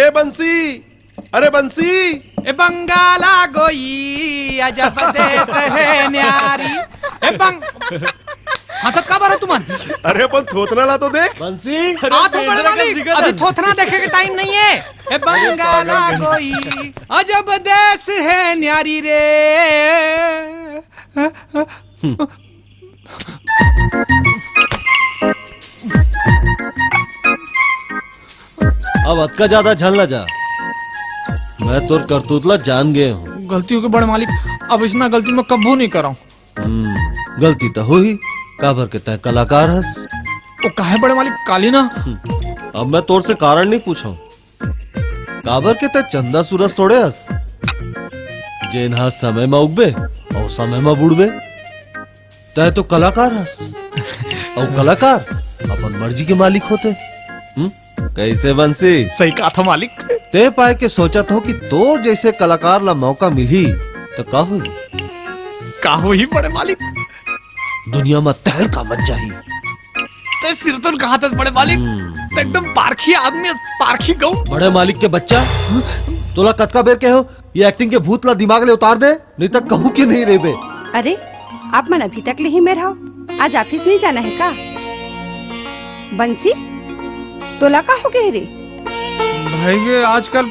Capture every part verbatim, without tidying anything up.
ए बंसी, अरे बंसी। ए बंगाला गोई, अजब देश हे न्यारी। ए बंग-, हंसत काबर हो तुमन? अरे अपन थोथना ला तो देख। बंसी। आ तो बड़े मालिक, अभी थोथना देखे के टाइम नहीं है। ए बंगाला गोई, अजब देश हे न्यारी रे। अब अतका ज्यादा झन ला जा, मैं तोर करतूत ला जान गे हूँ। गलती होगे बड़े मालिक, अब इसना गलती मैं कभू नहीं करंव। हम्म, गलती तो होही, काबर के तैं कलाकार हस। ओ काहे बड़े मालिक, काली ना। अब मैं तोर से कारण नहीं पूछंव, काबर के तैं चंदा सूरज थोड़े हस, जेन ह समय म उगबे अउ समय म बुड़बे। तैं तो कलाकार हस, अउ कलाकार अपन मर्जी के मालिक होथे। हम्म? कैसे बंसी? सही कहा था मालिक। तैं पाए के सोचत हो कि तोर जैसे कलाकार ला मौका मिलही, तो का होही? का होही बड़े मालिक? दुनिया म तहलका मच जाही। तैं सिरतोन कहा था बड़े मालिक। हम्म। तैं एकदम पारखी आदमी, पारखी गऊ। बड़े मालिक के बच्चा, तोला कतका बेर कहे हो, ये एक्टिंग के भूत ला दिमाग ले उतार दे, नहीं तो कहूँ के नहीं रेबे। अरे, आप मन अभी तक ले ही मेर हव, आज ऑफिस नहीं जाना है का? बंसी, तोला का हो गए रे? भाई, ये आजकल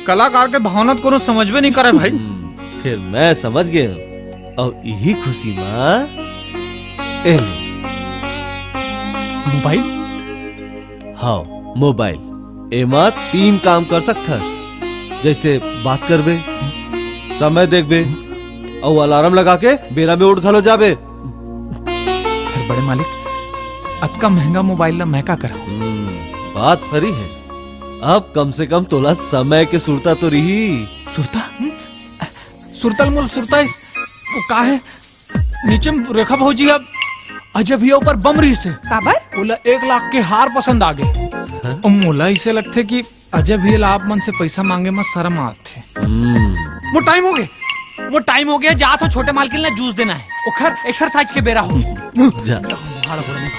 कलाकार के भावना तो कोनो समझबे नहीं करे भाई। हम्म, फिर मैं समझ गए हूँ। अब यही खुशी में ए ले। मोबाइल? हाँ, मोबाइल। एमा तीन काम कर सकथस, जैसे बात करबे, समय देखबे, अउ अलार्म लगा के बेरा में उठ घलो जाबे। फिर बड़े मालिक, अतका महंगा मोबाइल ला मैं का करहूँ? हम्म, बात फरी है। अब कम से कम तोला समय के सुरता तो रही। सुरता? हम्म? सुरता ल मोला सुरता इस, वो का है? नीचे में रेखा भौजी अब अजय भैया ऊपर बम रही से। काबर? ओला एक लाख के हार पसंद आ गए। हाँ? अउ मोला इसे लगथे कि अजय भैया ला आप मन से पैसा मांगे में शर्म आथे। हम्म। वो टाइम हो गए, वो टाइम हो गया, जा तो छोटे मालकिन ला जूस देना है, ओखर एक्सरसाइज के बेरा हो। जा। झाड़ हो रहा है।